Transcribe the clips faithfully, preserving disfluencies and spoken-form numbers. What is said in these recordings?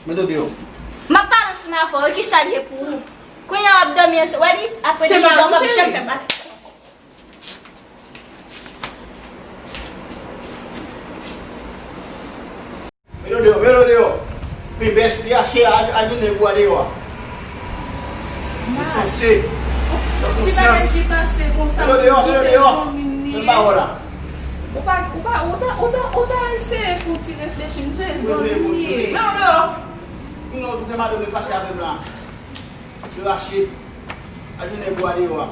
Mete w deyò. M ap pale ansanm avè w, e kisa l ye pou ou? Kounye a w ap dòmi ansanm, w ap di, apre li jodi a w p ap janm fè m pale. Mete w deyò, mete w deyò. Pibèch, li achte a, a jounen pou a deyò a. Lisanse. San konsyans. Mete w deyò, mete w deyò. Fè m pawòl la. Ou pa, ou pa, ou ta, ou ta, ou ta eseye fè yon ti reflechi, m di zanmi ye. Mete w deyò. Non, tou fè madanm mwen fache avè m la. Ti rache. A jounen pou a deyò a.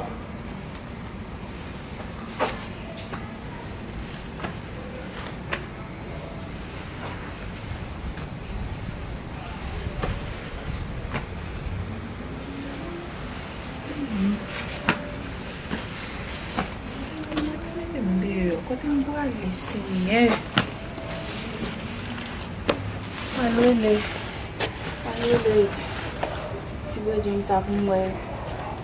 Mete m deyò, kote m prale, Senyè? Al rele, al rele ti bredjenn sa pou m wè.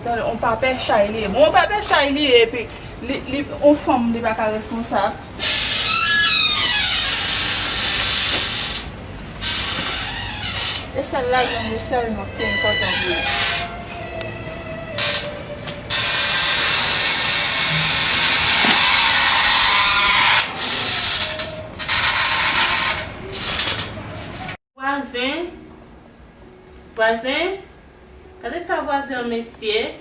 Tande, on papè chay li ye. Bon, on papè chay li ye, epi li, li, on fanm, li pa ka responsab. E sèl lajan m yo sèlman ki enpòtan pou li. Vwazen, vwazen, gade ta vwazen an, mesye.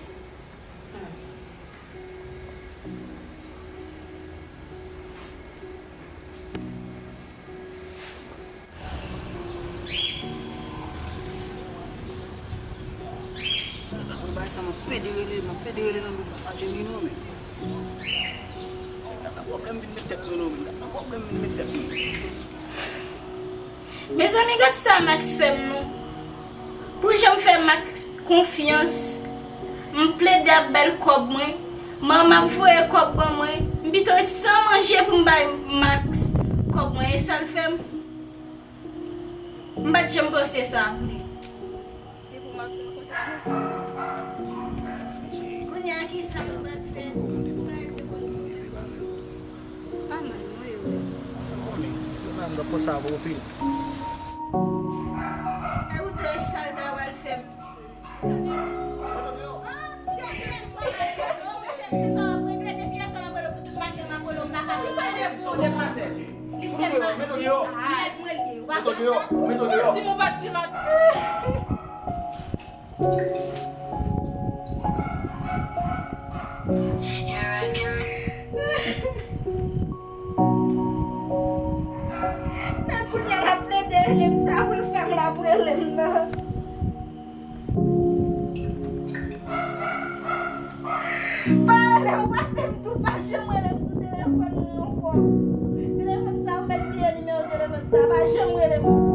Mwen bagay sa, m ap pede rele, m ap pede rele nan dout la, pa janm gen non, men. Se gad nan pwoblèm vin met tèt mwen non, men gad nan pwoblèm vin met tèt mwen. Mezanmi, gad sa Max fè m non. Pou jan m fè Max konfyans, m plede ap ba l kòb mwen, manman m ap voye kòb ban mwen, m pito ret san manje pou m bay Max kòb mwen, e sa l fè m. M pa t janm panse sa pou li. Depi w mal fè yon kontak, kounye a kisa m pral fè? Pa mal, non, yo. Ou konnen, yo pa m nan konsa pou pil. E ou te sa l ta pral fè m? Li se mari nèg mwen li ye, ou pa konn sa? Mete w deyò. Di m ou pa t gen mari. Men kounye a l ap plede rele m sa pou l fè m l ap rele m nan. Pa rele m, ou pa rele m tou, pa janm rele m sou telefòn mwen ankò. Telefòn sa, ou mèt bliye nimewo telefòn sa, pa janm rele m ankò.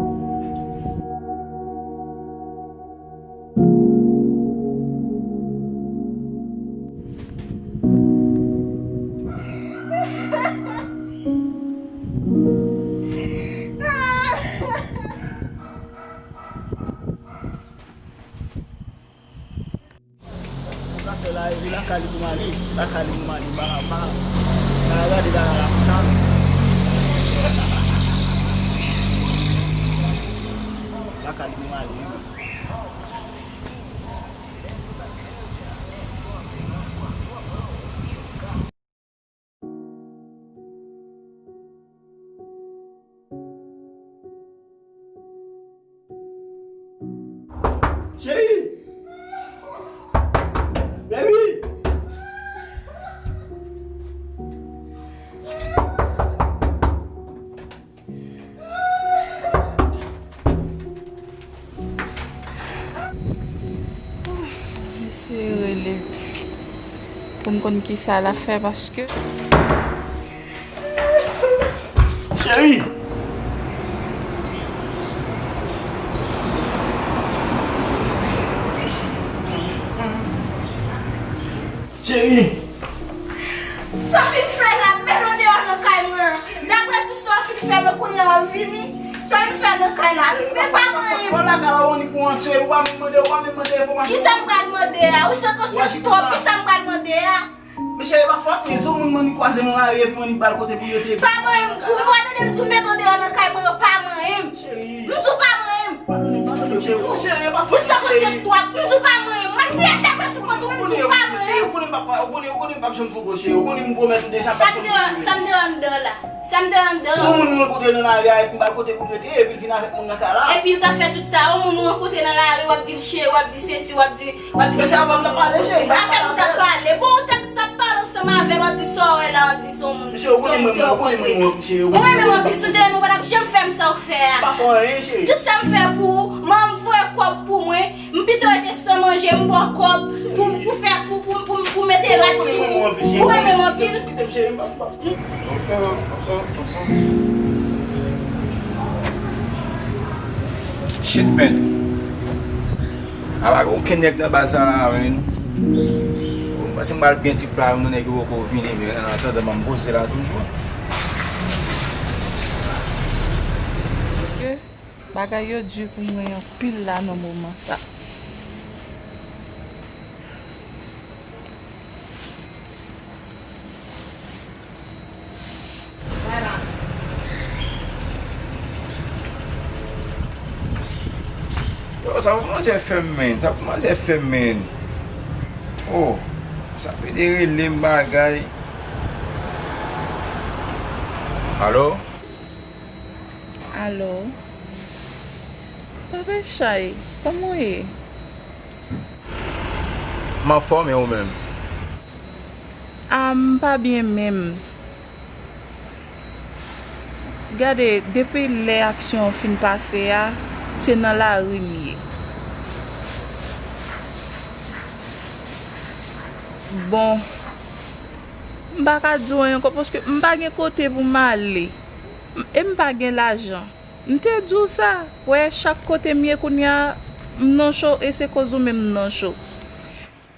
Sa fè la, epi lakay li pou m ale, lakay li pou m ale, m pa, m pa, m pa gade bagay la konsa, men. Lakay li pou m ale, wi. Cheri! Baby! Eseye rele pou m konn kisa l ap fè, paske. Cheri! Cheri! Sa w fin fè la, m mete w deyò nan kay mwen an. Daprè tout sa w fin fè, men kounye a w ap vini. Sa w fin fè nan kay la, men pa manyen m. Kòb la ka la w annik ou antre, ou pa menm mande, ou pa menm mande enfòmasyon. Kisa m pral mande a? Ou san konsyans twòp, kisa m pral mande a? Men cheri, e pa fòt mwen, se yon moun m annik kwaze nan lari epi m annik ba l kote pou l rete. Pa manyen m, di w, m pa tande m di w mete w deyò nan kay mwen an, pa manyen m. Cheri. M di w pa manyen m. Jwenn poko cheri, ou konnen m pwomèt ou deja m p ap janm retounen. Sa m te anndan la? Sa m te anndan? Se yon moun m rankontre nan lari a epi m ba l kote pou l rete epi l vin avèk moun nan kay la. Epi l ka fè tout sa, yon moun ou rankontre nan lari, w ap di l cheri, w ap di sesi, w ap di, w ap di... Men se avè w m t ap pale cheri, m pa t pale avè l. Avè w m t ap pale. Bon, ou t ap, t ap pale ansanm avè l, w ap di sa w wè la, w ap di se yon moun, se yon moun ke w rankontre. Ou renmen m anpil, si w te renmen w pa t ap janm fè m sa w fè a. M pa fè w anyen cheri. Tout sa m fè pou ou, manman m voye kòb pou mwen. M pito rete san manje, m ba w kòb pou, pou fè, pou, pou, pou, pou mete rad sou ou. Ou renmen m anpil. Shit, man. Apa gen okenn nèg nan baz sa la, man. Mwen panse m pral byen ti pla, yon nèg yo poko vini, men an atandan m poze la toujou. Bagay yo di pou mwen anpil la nan moman sa. Yo, sa pou manzè fè m, menn. Sa pou manzè fè m, menn. Oh, sa pede rele m bagay. Alo? Alo? Papa Chay, kòman w ye? M anfòm, e ou menm? A, m pa byen menm. Gade, depi lè aksyon an fin pase a, se nan lari m ye. Bon, m pa ka di w anyen ankò paske m pa gen kote pou m ale. E m pa gen lajan. M te di w sa. Wè, chak kote m ye kounye a, m nan cho e se koz ou menm m nan cho.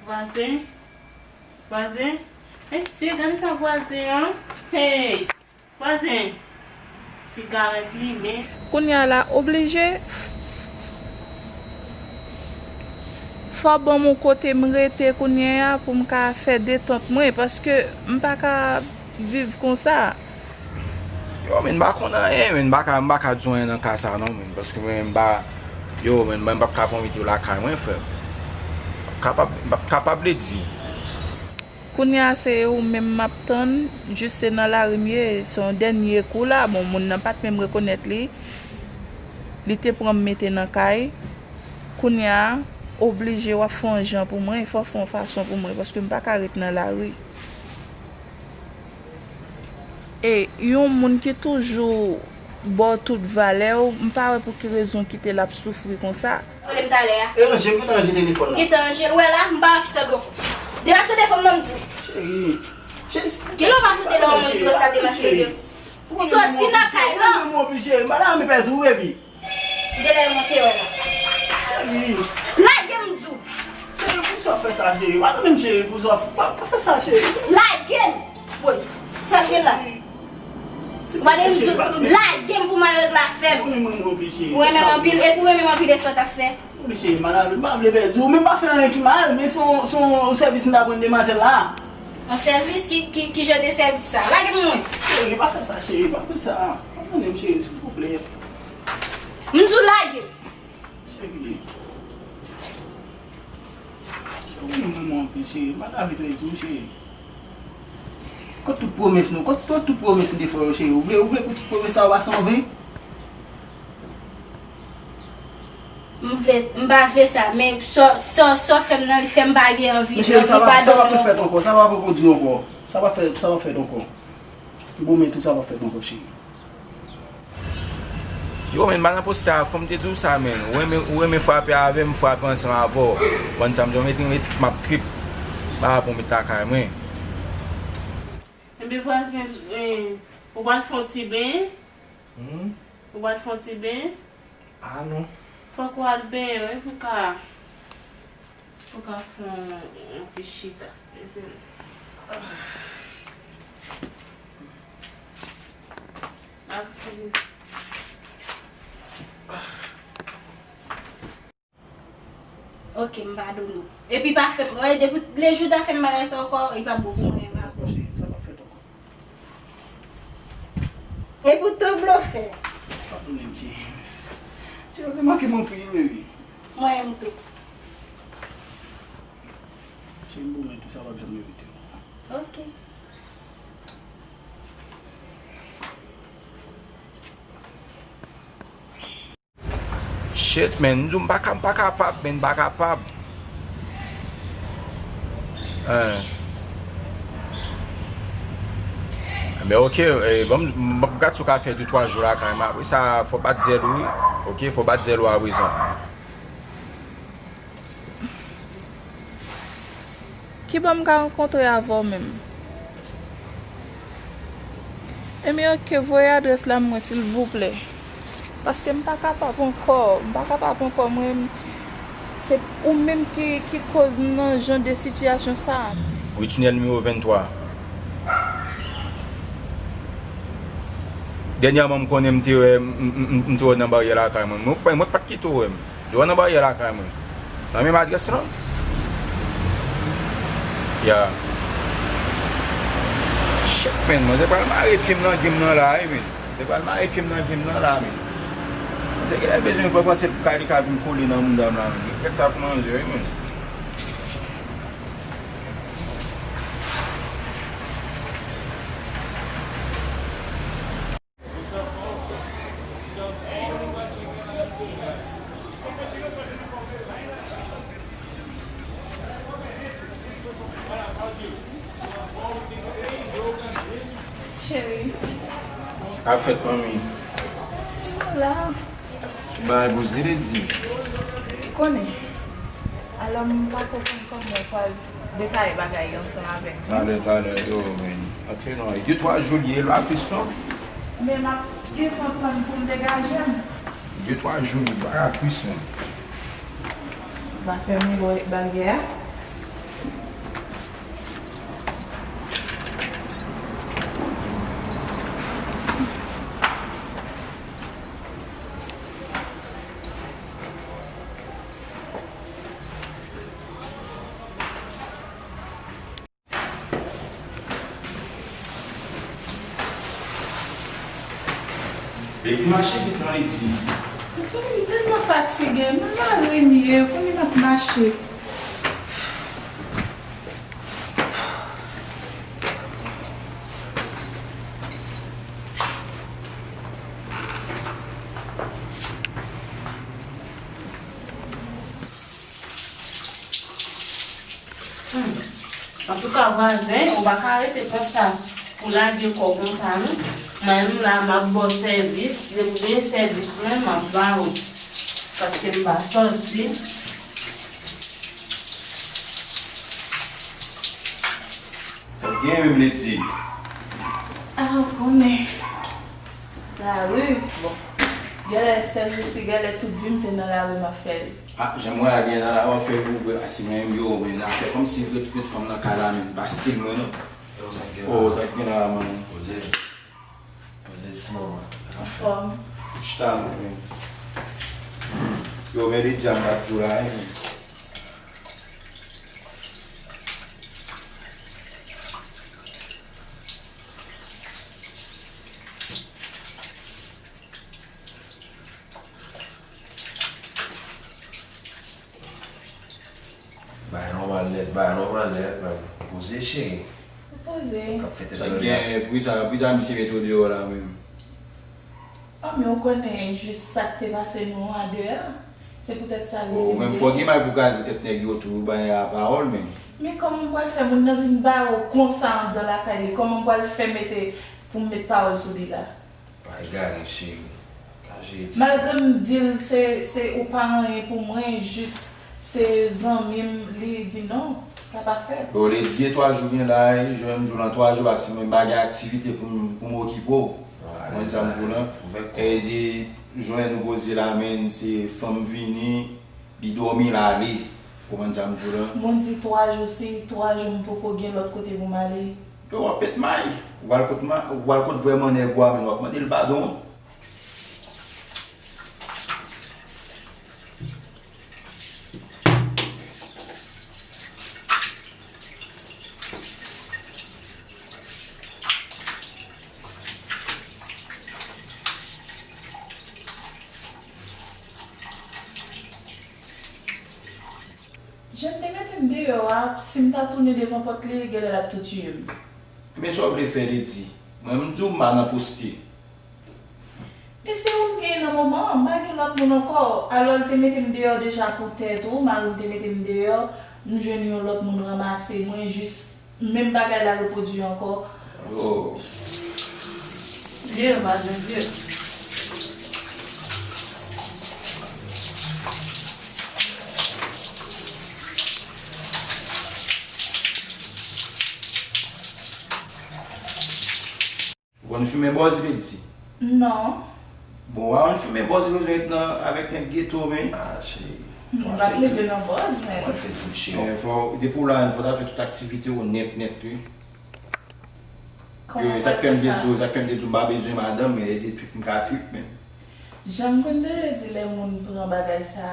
Vwazen, vwazen, mesye, gade eta vwazen an. Hey, vwazen, sigarèt limen. Kounye a la, oblije, fò ban m yon kote m rete kounye a pou m ka fè detant mwen, paske m pa ka viv konsa. Yo, men m pa konn anyen, men m pa ka, m pa ka di w anyen nan ka sa non, men, paske mwen, m pa, yo, men mwen, m p ap ka pwomèt yo lakay mwen, frè. M p ap kapab, m p ap kapab vle di. Kounye a, se ou menm m ap tann, jis se nan lari m ye, se yon dènye kou la, bon, moun nan pa t menm rekonèt li, li te pran m mete nan kay, kounye a, oblije w ap fè yon jan pou mwen, fò w fè yon fason pou mwen, paske m pa ka ret nan lari. E yon moun ki toujou ba w tout valè w, m pa wè pou ki rezon kite l ap soufri konsa. Rele m talè a. E ranje, m gentan ranje telefòn nan. Gentan ranje l, wè la, m pa anvi tande ankò. Degaje telefòn nan, m di w. Cheri. Cheri. Kilè w pa tande lè yon moun di konsa, degaje telefòn nan. Soti nan kay lan. Ou renmen m anpil, cheri. M pa ta renmen pèdi w, baby. Gade lè l monte wè la. Cheri. Lage m, m di w. Cheri, poukisa w fè sa, cheri? Padone m, cheri, poukisa w fè, pa, pa fè sa, cheri. Lage m. Woy, sa l gen la? Ou pa de m di w, lage m pou m al regle afè m. Ou renmen m anpil, cheri. Ou renmen m anpil, epi ou renmen m anpil, e sa w t ap fè? Wi, cheri, m pa vle, m pa vle pèdi w, men m pa fè anyen ki mal, men se yon, se yon sèvis m ta rann demwazèl la. Yon sèvis? Ki, ki, ki jan de sèvis sa? Lage m mwen. Cheri, pa fè sa, cheri, pa fè sa. Padone m, cheri, silvouplè. M di w lage m. Cheri. Cheri, ou renmen mwen anpil, cheri. M pa ta vle pèdi w, cheri. Kot tout pwomès nou? Kot, kot tout pwomès nou te fè yo, cheri? Ou vle, ou vle pou tout pwomès sa yo pase an ven? M vle, m pa vle sa, men sa, sa, sa w fè m nan, li fè m pa gen anvi, anvi padone w ankò. Men cheri, sa p ap, sa p ap fèt ankò, sa p ap repwodui ankò. Sa p ap fèt, sa p ap fèt ankò. M pwomèt ou sa p ap fèt ankò, cheri. Yo, men, m pa nan poste a, fò m te di w sa, men. Ou renmen, ou renmen frape avè m, m frape ansanm avè w. Bann sa m di w, mete m trip, m ap trip. M pa bon met lakay mwen. Enben, vwazen, eh, ou pral fè yon ti benyen? Hmm? Ou pral fè yon ti benyen? Ah, non. Fòk ou al benyen, wi, pou ka, pou ka fè yon, yon ti chita. Ok, m padone w. Epi pa fè m, wè, depi lejou w ta fè m bagay sa ankò, li p ap bon pou mwen, m pa. Sa p ap fèt ankò. Epi w t blofè. Padone m, cheri. Cheri, ou te manke m anpil, baby. Mwen menm tou. Cheri, m pwomèt ou sa p ap janm repete ankò. Ok. Shit, man. M di w m pa ka, m pa kapab, man. M pa kapab. Eh. Men ok, eh, bon, m, m ap gad si w ka fè de twa jou lakay mwen. Apre sa, fò w bat zèl ou, wi. Ok, fò w bat zèl ou aprezan. Kibò m ka rankontre avè w menm? Ebyen, ok, voye adrès la mwen, silvouplè. Paske m pa kapab ankò, m pa kapab ankò, mwen, se ou menm ki, ki koz m nan jan de sitiyasyon sa a. Ri Tinèl nimewo venntwa. Dènyèman, m konnen m te wè, m, m, m, m te wè w nan baryè lakay mwen. Mwen, mwen pa t kite w wè m. Yo nan baryè lakay mwen. Nan menm adrès lan. Ya. Shit, man. Manzè pral mare pye m nan game nan la, wi, man. Manzè pral mare pye m nan game nan la, man. Manzè genlè bezwen pran panse l pou kay li ka vin kole nan mouda m la, man. Kèt sa pou manzè, wi, man. Cheri. Sa k ap fèt, manmi? Mwen la. Bay poze, Lady. Konnen. Alò, m pa ko konn kòman w pral detaye bagay yo ansanm avèk mwen. Talè, talè, yo, men. Antre non, de twa jou l ye, l pa plis non. Men m ap gentan tann pou m degaje m. De twa jou l ye, l pa ka plis non. M va fèmen bò baryè a. Lady, mache vit non, Lady. Mezanmi, m tèlman fatige, nan lari m ye, kounye m ap mache. Hmm. Antouka, vwazen, ou pa ka rete konsa pou lage kò w konsa, non. Mwen menm la, m ap ba w sèvis. Depi w gen sèvis mwen, m ap ba w. Paske m pa sòti. Sa k gen menm, Lady? Ah, ou konnen. Lari, bon. Genlè, sèl jou si genlè tout vi m se nan lari m ap fè l. Ah, jan m wè a gen nan lari w ap fè vou vre, pase mwen menm yo, men afè kòmsi ret, ret fanm nan kay la menm pa stil mwen non. Yo, sa k gen la? Oh, sa k gen la, man? Poze. Poze ti manman. Anfòm. Chita non, men. Yo, men Lady a m pa t di w la, hein, men. Bagay nòmal nèt, bagay nòmal nèt, man. Poze, cheri. Poze. K ap fete dòmi a. Sa gen, poukisa, poukisa misye mete w deyò la menm? Ah, men ou konnen jis sa k te pase nou an deyò. Se poutèt sa l mete m deyò. Ou menm fò gen may pou kraze tèt nèg yo tou, ou bay a pawòl menm. Men kòman m pral fè moun nan vin bare w konsa anndan lakay li? Kòman m pral fè mete pou m met pawòl sou li la? Pa egare, cheri. Ka jere ti. Malgre m di l se, se ou pa anyen pou mwen, jis se zanmi m, li di non, sa pa fèt. Yo, Lady, e twa jou gen la, e, jan m di w lan, twa jou pase mwen pa gen aktivite pou m, pou m okipe w. Ou konprann sa m di w lan? E di, jwenn ou poze la, men se fanm vini, li dòmi, l ale. Ou konprann sa m di w lan? Moun di twa jou, si twa jou m poko gen lòt kote pou m ale. Yo, w ap pèt may. Ou pral kot ma-, ou pral kot vrèman nèg ou a, men w ap mande l padon. Jan m te mete M deyò a, si m ta tounen devan pòt li, genlè l ap tou tiye m. Men sa w vle fè, Lady? Mwen, m di w m pa nan poste. Men se ou m genyen nan moman an, m pa gen lòt moun ankò. Alò, l te mete m deyò deja pou tèt ou, mari m te mete m deyò, m jwenn yon lòt moun ranmase mwen, jis menm bagay la repwodui ankò. Oh. Vye, m pa jwenn vye. Ou konn fimen bòz, Lady? Non. Bon, w a konn fimen bòz, ou bezwen ret nan, avèk nèg geto, men. Ah, cheri. M pa t leve nan bòz, men. W a fè tout, cheri. Eh, fò, depi w la, fò w ta fè tout aktivite w nèt, nèt, wi. Kòman w pral fè sa? Sa k fè m te di w, sa k fè m te di w m pa bezwen madanm, men, Lady, trip m ka trip, men. Jan m konn deja di lè moun pran bagay sa,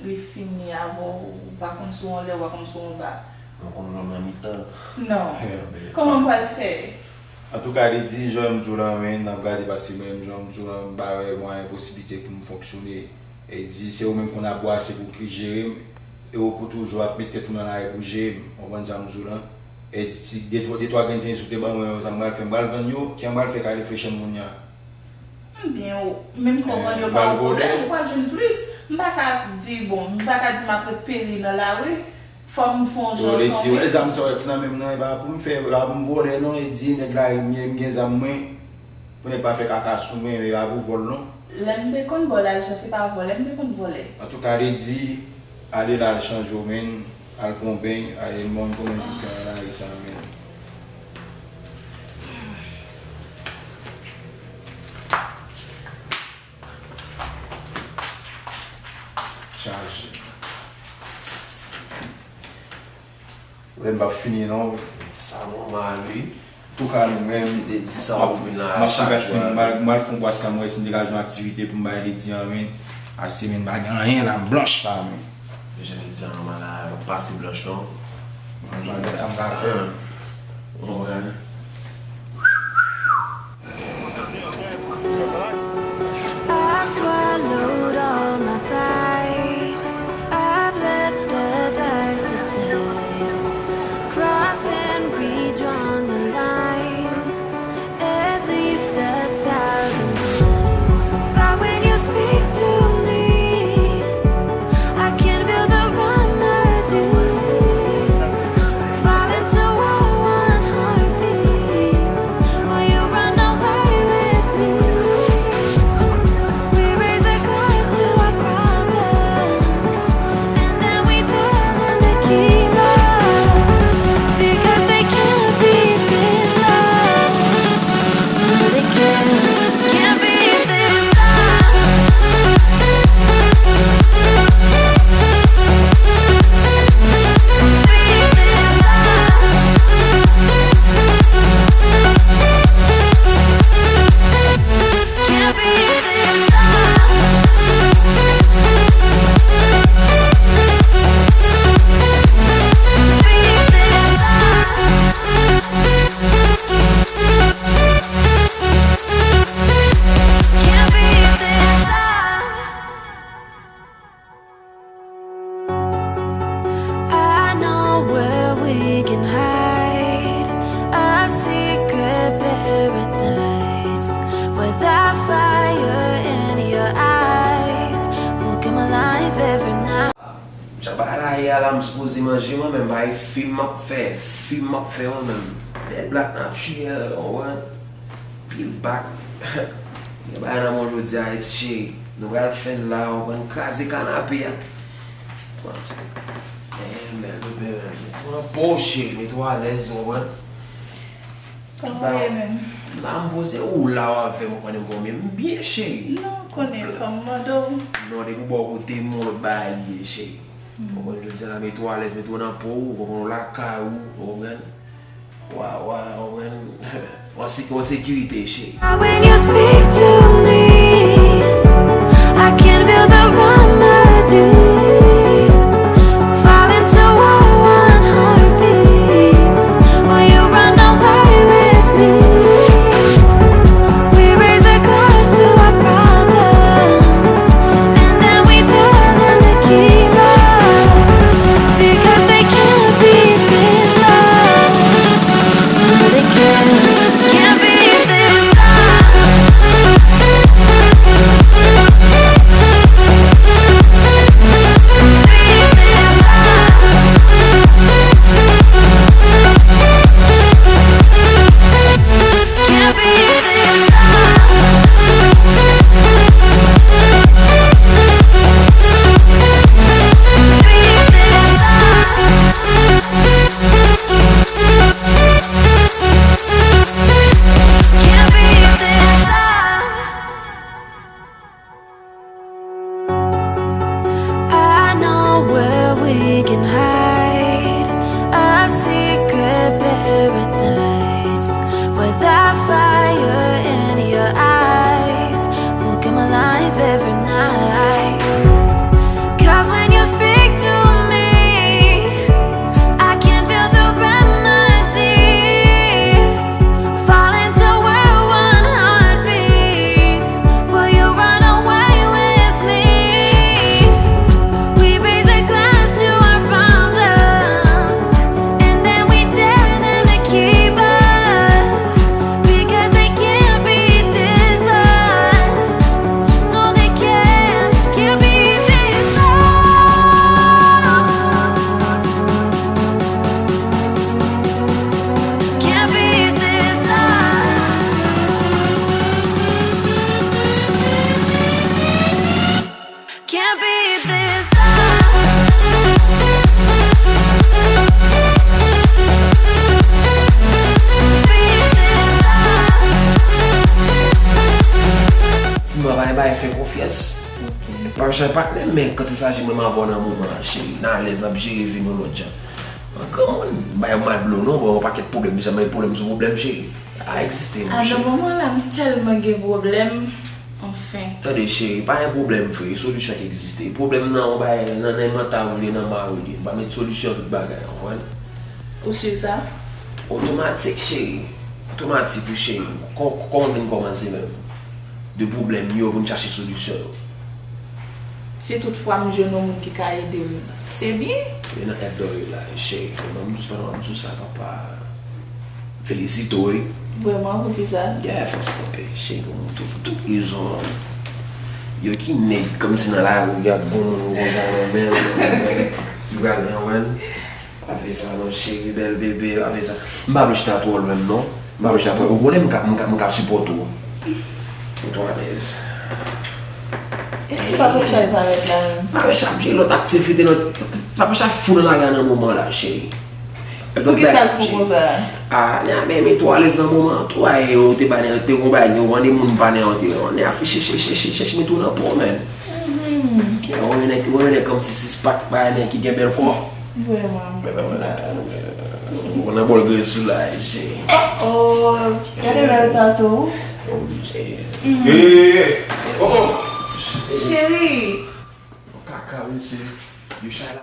li fini avè w, ou pa konn si w anlè, ou pa konn si w anba. Mwen konn lòm nan mitan. Non. Kòman m pral fè? Antouka, Lady, jan m di w la, men, n ap gade, paske mwen menm, jan m di w la, m pa wè mwayen posiblite pou m fonksyone. E di, se ou menm konn ap bwase pou ki jere m, e ou pou toujou ap met tèt ou nan lari pou jere m. Ou konprann sa m di w la? E di, ti de twa, de twa grenn tenis ou te ban mwen yo, sa m pral fè, m pral vann yo, jan m pral fè kale frechann moun ya. Ebyen, ou menm ke w vann yo pa yon pwoblèm, ou pral jwenn plis. M pa ka di, bon, m pa ka di m ap ret peri nan lari, fò m fè yon jan kanmenm. Yo, Lady, wè zam sa w wè k nan men m nan, e pa pou m fè, e pa pou m vòlè non, Lady, nèg lari m ye, m gen zam mwen. Pou nèg pa fè kaka sou mwen, e pa pou vòl non. Lè m te konn ba w lajan, se pa vòlè m te konn vòlè. Antouka, Lady, ale la, al chanje w, men, al pran yon beny, ale, m konn kòman jou fè nan lari sa, men. Chaje. Pwoblèm p ap fini non. Sa nòmal wi. Touka nou menm. Te di sa ou vin la chak jou. M al, m al fè yon bwase la, m wè si m te ka jwenn yon aktivite pou m bay Lady an men. Ase men m pa gen anyen la, m blanch la men. Deja Lady an nòmal la, m ap pase blanch non. Mwen pa gen sa m ka fè. Ou konprann? I've swallowed all my pride. I've let the dust aside. Crossed and redrawn the line. At least a thousand times. But when you speak to me, I can feel the remedy. Fall into a one heartbeat. Will you run away with me? We raise a glass to our problems, and then we tell them to keep up, because they can't beat this love. No, they can't, can't beat this love. Beat this love. Can't beat this love. Beat this love. Can't beat this love. I know where we can hide a secret paradise where the fire in your eyes will come alive every night. Jan bagay la ye a la, m sipoze manje mwen menm, bay fim m ap fè, fim m ap fè mwen menm. Fè blak natirèl, ou konprann? Pil bak. Gen bagay nan men w jodi a, ti cheri. Nou pral fè l la, ou konprann, kraze kanape a. Panse. Men, men, men, men, mete w nan po w, cheri. Mete w alèz, ou konprann? Kòman w ye menm? La, m poze ou la, w avè m, ou konnen m konbyen. M byen, cheri. Non, ou konnen, fò m mande w. Non, depi w bò kote m, yon lòt bagay li ye, cheri. Ou konprann, jodi a la, mete w alèz, mete w nan po w, ou konprann, w lakay ou, ou konprann? Wa, wa, ou konprann? Ou an se-, ou an sekirite, cheri. When you speak to me, I can feel the remedy. Fall into a one heartbeat. Will you run away with me? We raise a glass to our problems, and then we tell them to keep up, We can hide a secret paradise where that fire in your eyes will come alive every night. 'Cause when you speak to me, I can feel the remedy. Fall into where one heart beats. Will you run away with me? We raise a glass to our problems, and then we dare them to keep us, because they can't beat this love. No, they can't, can't beat this love. Can't beat this love. Can't beat this love. Beat this love. Siman pa bay fè konfyans. Pa chay patnè m, men kan il s'agit mwen m avè w nan moman an, cheri, n alèz, n ap jere vi nou lòt jan. An granmoun, m bay ou mal dlo non, bon, yon pakèt pwoblèm deja, men pwoblèm sou pwoblèm, cheri. A egziste non, cheri. A, nan moman la, m tèlman gen pwoblèm. Anfen. Tande, cheri, pa gen pwoblèm, frè, e solisyon ki egziste. Pwoblèm nan, ou bay, nan, nan mantal ou li, nan mari ou li. M pa met solisyon tout bagay, ou konprann? Ou si sa? Otomatik, cheri. Otomatik, wi, cheri. Kò-, kòman vin kòmanse menm? De pwoblèm yo pou n chache solisyon yo. Si tout fwa m jwenn yon moun ki ka ede m, se byen. Men nan èd dòyè la, cheri. Ban m dous, ban m dous sa, papa. Felisite w, wi. Vrèman, poukisa? Yeah, fòs kanpe, cheri, pou tout, tout rezon. Yo ki nèg kòmsi nan lari, y ap gon moun konsa nan men l, ki pral anwen l. Pa fè sa non, cheri, bèl bebe, pa fè sa. M pa vle chita twò lwen m non. M pa vle chita twò. Ou konnen m ka, m ka, m ka sipòte w. Mete w alèz. E si Papa Chay parèt la menm? Papa Chay ap jere lòt aktivite nan, Papa Chay fou nan lari a nan moman la, cheri. Poukisa l fou konsa? A, nèg a mete w alèz nan moman an tou, a, e ou te ba nèg, te gon bagay, ou konnen moun pa nèg, ou te, nèg ap chèche, chèche, chèche, chèche mete w nan po, man. Mhm. Ou wè nèg, ou wè nèg kòmsi sispak, bay nèg ki gen bèl kò. Vrèman. Ou nan bòl grenn sou la, cheri. Oh, oh, gade bèl tatou. Oblije. Mhm. Ye, ye, ye, ye. Kòman? Cheri. Kaka, mesye. Yo chay la.